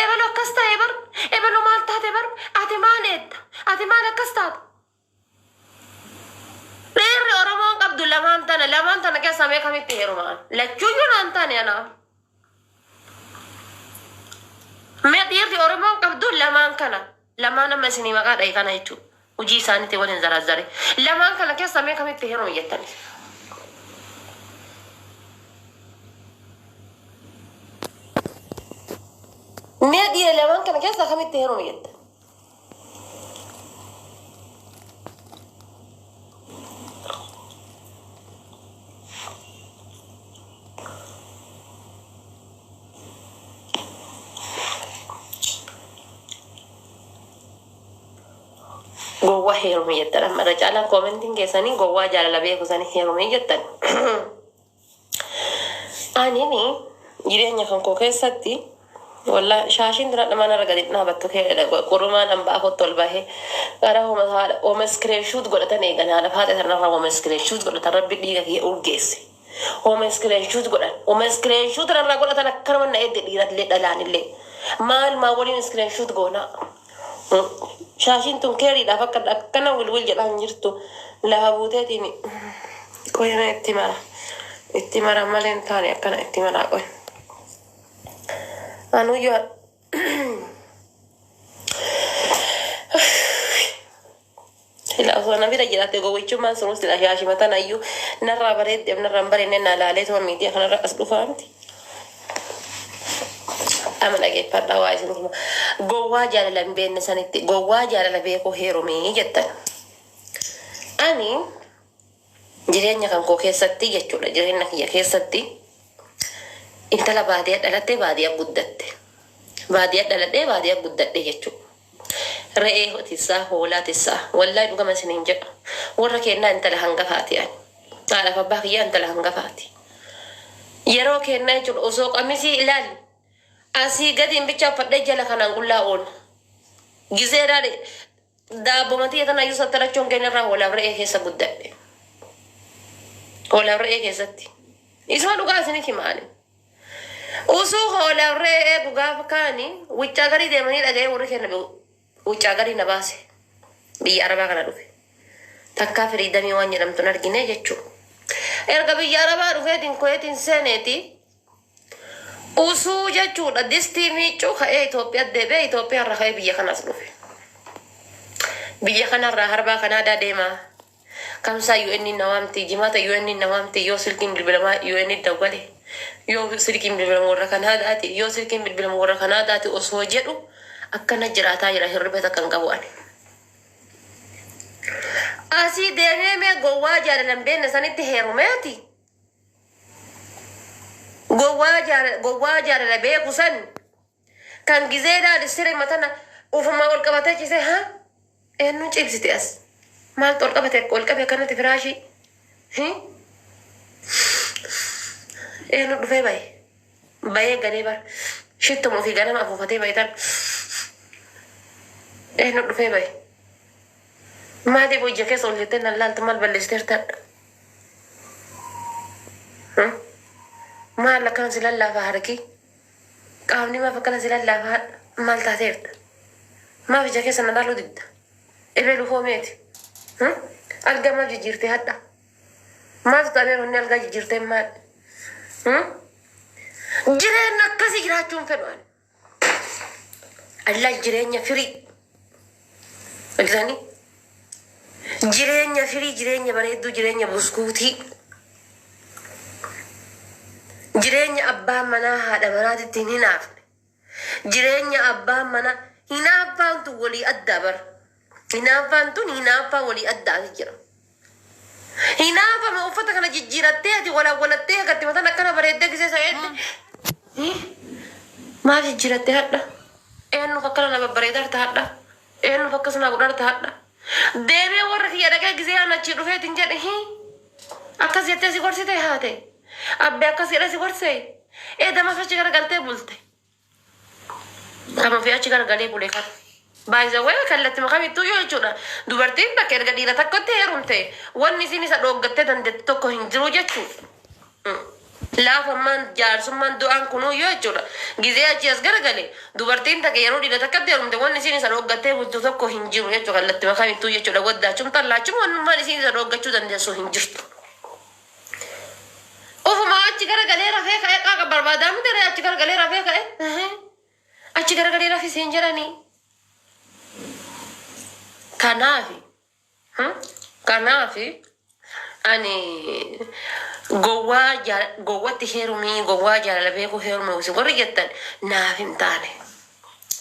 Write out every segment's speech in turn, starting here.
Ebelu akkas ta'e bar, ebelu maal taate bar, ati maal eetta, ati maal akkas taate. Dhiirri Oromoon qabdu lamaan tana, lamaan tana keessaa mee kamitti heerumaan? Lachuuyyuu naan taane anaaf. Mee dhiirri Oromoon qabdu lamaan kana, lamaan amma isinii maqaa dhahe kana jechuudha. Hojii isaaniitiin waliin zarazzare. Lamaan kana keessaa mee kamitti heerumi jettani? Mee dhiira lamaan kana keessaa kamitti heerumi jettan? Gowwaa heerumi jettan amma irra caalaan koomentiin keessanii gowwaa jaalala beeku sanii heerumi jettan. Anini jireenya kan koo keessatti wallaahi shaashiin dura dhamaan irra gadi dhaabattu qurumaan hambaa kootti ol bahee gara homa haadha homa iskireen shuut godhatan eegan haadha haadha sanarraa homa iskireen shuut godhatan rabbi dhiiga kiyya urgeesse. Homa iskireen shuut godhan homa iskireen shuut irraa godhatan akkanuma na eegde dhiiratillee dhalaanillee maal maa waliin iskireen shuut goonaa. Shaashiin tun keeriidhaaf akka akkana wilwil jedhaa hin jirtu lafa buuteetiin qoyna itti mara itti mara malee hin taane akkana itti maraa qoy. Anuyyoo sila osoo na bira jiraate gowwichummaan sunus sila shaashima tanayyuu narraa bareedde narraa hin bareedne na laalee tuma miidiyaa kanarra as dhufaa miti. Ama dhageeffadhaa waa isin hima. Gowwaa jaalala hin beekne sanitti gowwaa jaalala beekuu heerumii jettan. Ani jireenya kan koo keessatti jechuudha jireenya kiyya keessatti intala baadiyyaa dhalattee baadiyyaa guddatte. Baadiyyaa dhaladhee baadiyyaa guddadhe jechuudha. Re'ee tissaa hoolaa tissaa wallahi dhugama isiniin jedha. Warra kennaa intala hangafaati ani. Haadhaaf abbaa kiyyaa intala hangafaati. Yeroo kennaa jechuudha osoo qamisii ilaali asii gadi hin bicha uffadhee jala kanaan qullaa oola. Gizeedhaan daabboo matii tana iyyuu sattarachuun keenya irraa hoolaaf re'ee keessa guddadhe. Hoolaaf re'ee keessatti. Isuma dhugaa isiniif hima ani. Usuu hoolaaf re'ee eegu gaafa kaani wuccaa garii deemanii dhaga'ee warri keenya wuccaa garii na baase. Biyya Arabaa kana dhufe. Takkaa firiidamii waan jedhamtu hin argine jechuudha. Erga biyya Arabaa dhufeetiin koyeetiin seeneeti usuu jechuudha distii miiccuu ka'ee Itoophiyaa deebi'ee Itoophiyaa irraa ka'ee biyya kanas dhufe. Biyya kanarraa harbaa Kanaadaa deemaa. Kamsaa UN na waamti, jimaata UN na waamti, yoo silkiin bilbilamaa UN dawwale, yoo silkiin bilbilamu warra Kanaadaati, yoo silkiin bilbilamu warra Kanaadaati osoo jedhu akkana jiraataa jira hirriba takka hin qabu ani. Asii deemee mee gowwaa jaalala hin beekne sanitti heerumeeti. Gowwaa jaalala beeku san kan gizeedhaan siree matana ufumaa ol qabatee ciisee haa eenyuun ciibsite as maaltu ol qabate ol qabe akkanatti firaashii eenyu dhufee bahe bahee galee bar shittuma ofii ganama afuufatee bahe tan eenyu dhufee bahe maaliif ija keessa ol jettee nan laaltu maal balleessiteertadha maal akkana si lallaafaa harki qaamni maaf akkana si lallaafaa maal taateerta maaf ija keessa na laaluu didda ebelu hoomeeti algaa maaf jijjiirtee hadha maaltu ta'ee wanni algaa jijjiirtee maal jireenya akkasii jiraachuun fedhu ani Allah jireenya firii argitanii jireenya firii jireenya bareedduu jireenya buskuutii jireenya abbaa manaa haadha manaatitti hin hinaafne jireenya abbaa manaa hinaaffaan tun walii addaa bar hinaaffaan tun hinaaffaa walii addaati jira. Hinaafama uffata kana jijjiirattee ati walaawwalattee agatti matan akkana bareeddee gisee sa'eetti. Maaf jijjiirattee hadha? Eenyuuf akkana na babbareedarta hadha? Eenyuuf akkas na godharta hadha? Deemee warra kiyya dhaqee gisee aan achii dhufeetiin jedhe hii akkas jettee si gorsite haate abbee akkas jedhee si gorsee eedamaaf achi garagaltee bulte. Kan ofii achi garagalee bule kan. By the way kallattima kamittuu yoo jechuudha. Dubartiin takka erga dhiira tokkotti heerumte wanni isiin isa dhooggattee dandeettu tokko hin jiru jechuudha. Laafammaan jaarsummaan du'aan kunuu yoo jechuudha. Gizee achi as garagale dubartiin takka yeroo dhiira takkatti heerumte wanni isiin isa dhooggattee bultu tokko hin jiru jechuudha. Kallattii makamittuu jechuudha. Waddaachum xallaachum wannummaan isiin isa dhooggachuu dandeessu hin jirtu. Ofuma achi garagalee rafee ka'ee qaaqa barbaadaa miti ree achi garagalee rafee ka'e. Achi garagalee rafisee hin jedhanii. Kanaafi kanaafi ani gowwaa gowwatti heerumii, gowwaa jaalala beekuu heerumii isin warri jettan naaf hin taane.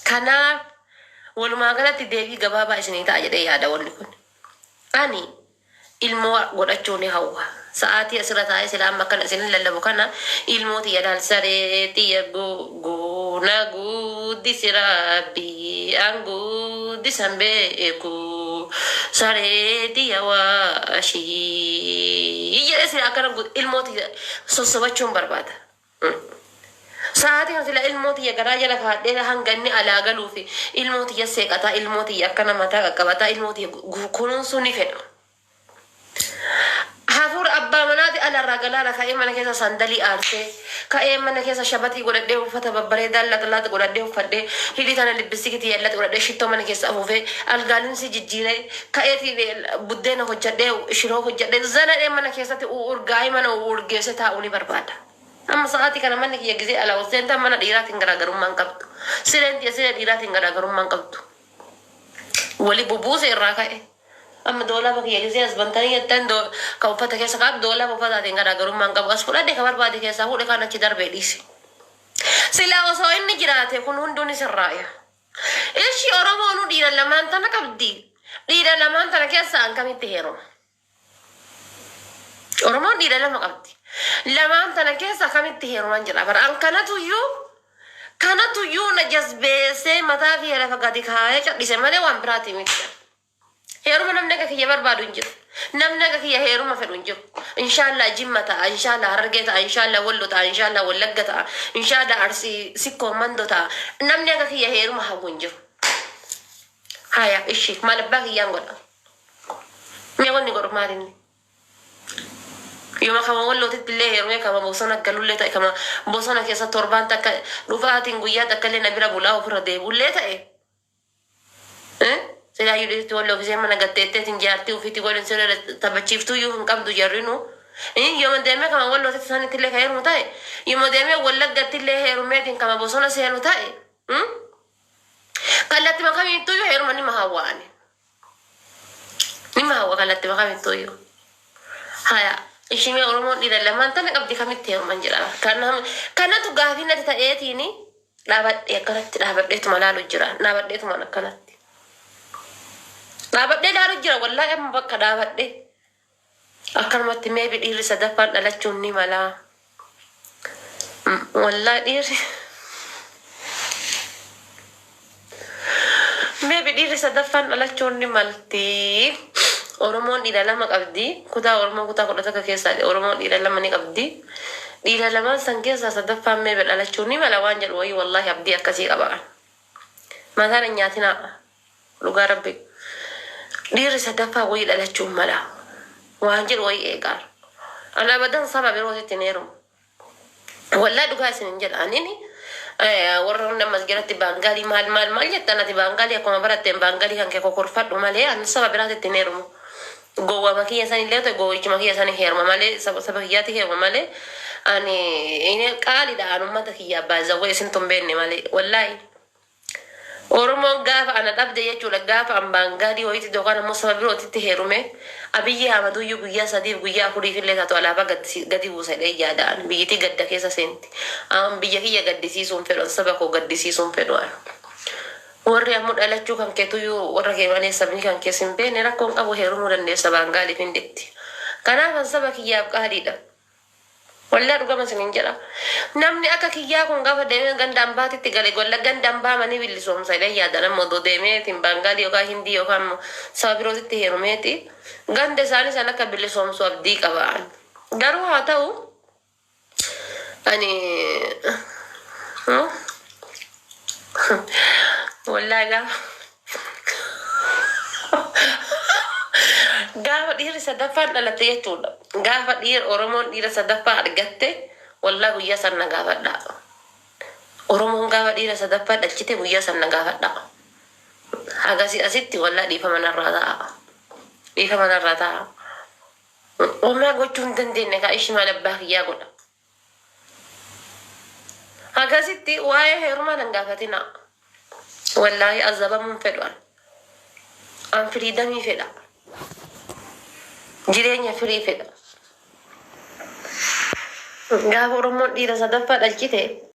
Kanaaf walumaa galatti deebii gabaabaa isinii ta'a jedhee yaada wanni kun. Ani ilmoo godhachuu ni hawwa. Sa'aatii asirra taa'ee sila amma akkana isin lallabu kana ilmoo tiyya laal saree tiyya guuna guddisi rabbi an guddisan beeku saree tiyya waashii jedhee sila akkana ilmoo tiyya sossobachuun barbaada. Sa'aatii kana sila ilmoo tiyya garaa jala kaadhee hanga inni alaa galuu fi ilmoo tiyya seeqataa, ilmoo tiyya akkana mataa qaqqabataa, ilmoo tiyya kunuunsuu ni fedha. Hafuura abbaa manaati alarraa galaana ka'ee mana keessa sandalii aarsee, ka'ee mana keessa shabatii godhadhee, uffata babbareedaa laxlaat godhadhee uffadhee, hidhii tana lippistiikii tiyya laxi godhadhee, shittoo mana keessa afuufee, algaalinsi jijjiiree, ka'eetii buddeena hojjadhee, shiroo hojjadhee, zanadhee mana keessatti urgaa'ee mana urgeessee taa'uu ni barbaada. Amma sa'aatii kana manni kiyya gizee alaa ol seentaa mana dhiiraatiin garaagarummaa hin qabdu. Sireen tiyya siree dhiiraatiin garaagarummaa hin qabdu. Wali bubuuse irraa ka'e. Amma doolaaba kiyya gizee as bantanii jettan ka uffata keessa kaa'atu doolaaba uffataatiin garaagarummaa hin qabu. As fudhadhe ka barbaade keessaa fuudhe kaan achi darbee dhiise. Silaa osoo inni jiraate kun hunduu ni sirraaya. Ishi Oromoonuu dhiira lamaan tana qabdi. Dhiira lamaan tana keessaa an kamitti heeruma? Oromoon dhiira lama qabdi. Lamaan tana keessa kamitti heeruman jedha. Bara an kanatuyyuu na jazbeessee mataa kiyya lafa gadi kaayee cadhise malee waan biraati miti. Heeruma namni akka kiyya barbaadu hin jiru. Namni akka kiyya heeruma fedhu hin jiru. Inshallah Jimma ta'a, inshallah Harargee ta'a, inshallah Wallo ta'a, inshallah Wallagga ta'a, inshallah Arsii Sikkoo Mando ta'a. Namni akka kiyya heeruma hawwu hin jiru. Haya, ishi maal abbaa kiyyaan godha? Mee wanni godhu maal inni? Yooma kama Wallootitti illee heerumee kama bosona galullee ta'e, kama bosona keessa torbaan takka dhufaatiin guyyaa takka illee na bira bulaa ofirra deebi'ullee ta'e. Silaayyuu dhiirti Walloo gisee mana gatteetteetiin jaartii ofiitti godhin siree taphachiiftuyyuu hin qabdu jarrinu. Yooma deemee kama Wallootitti sanitti illee ka heerumu ta'e, yooma deemee Wallaggatti illee heerumeetiin kama bosona seenu ta'e. Kallattima kamiittuyyuu heeruma nima hawwaani. Nima hawwa kallattima kamittuyyuu. Haya, ishimee Oromoon dhiira lamaan tana qabdi kamitti heeruman jedha. Kanatu gaafii natti ta'eetiini dhaabadhee akkanatti dhaabadheetuma laalu jira. Dhaabadheetuma akkanatti. Dhaabadhee laalu jira, wallaahi amma bakka dhaabadhee. Akkanumatti maybe dhiirri sadaffaan dhalachuun ni malaa. Wallaahi dhiirri maybe dhiirri sadaffaan dhalachuun ni malti. Oromoon dhiira lama qabdi. Kutaa Oromoo kutaa 11 keessaa Oromoon dhiira lama ni qabdi. Dhiira lamaan san keessaa sadaffaan maybe dhalachuun ni mala waan jedhu wayii wallaahi abdii akkasii qaba. Mataan hin nyaatinaa. Dhugaa rabbi. Dhiirri sadaffaa wayii dhalachuun mala waan jedhu wayii eegaa. Ani abadan saba birootitti hin heerumu. Wallaa dhugaa isin hin jedha. Anini warra hunda masgiratti baangaalii maal maal maal jettan, ati baangaalii akkuma baratteen baangaalii kan kee kokorfadhu malee ani saba biraatitti hin heerumu. Gowwama kiyya san illee ta'e gowwichuma kiyya san heeruma malee saba kiyyaatti heeruma malee ani qaaliidha an ummata kiyya abbaa zawwee isin tun beenne malee wallaahi. Oromoon gaafa ana dhabde jechuudha, gaafa an baangaalii wayiitti yookaan ammoo saba birootitti heerume, Abiyyi Ahmaduyyuu guyyaa 3f guyyaa 4f illee taatu alaabaa gadi buusa jedhee yaada'an biyyitii gadda keessa seenti. An biyya kiyya gaddisiisuun fedhu, an saba koo gaddisiisuun fedhu an. Warri ammoo dhalachuu kan keetuyyuu warra kee malee sabni kan keessa hin beekne rakkoon qabu, heerumuu dandeessa baangaaliif hinditti. Kanaaf an saba kiyyaaf qaaliidha. Wallah dhugama isinin jedha. Namni akka kiyyaa kun gaafa deemee ganda ambaatitti gale golla ganda ambaa manii bilisoomsa jedhee yaada, nama odoo deemeetiin Baangaalii yookaan Hindii yookaan immoo saba birootitti heerumeeti ganda isaanii san akka bilisoomsu abdii qaba. Garuu haa ta'u ani wallaahi gaafa dhiirri sadaffaan dhalatte jechuudha. Gaafa dhiira Oromoon dhiira sadaffaa argatte Wallaa guyyaa san na gaafadhaa. Oromoon gaafa dhiira sadaffaa dhalchite guyyaa san na gaafadhaa. Hagasi asitti wallaa dhiifama narraa ta'a. Dhiifama narraa ta'a. Homaa gochuu hin dandeenye kaa ishii maal abbaa kiyyaa godha. Hagasitti waa'ee heerumaa nan gaafatina. Wallaahi azabamuun fedhu an. An freedomii fedha. Jireenya free fedha. Gaafa Oromoon dhiira sadaffaa dhalchite.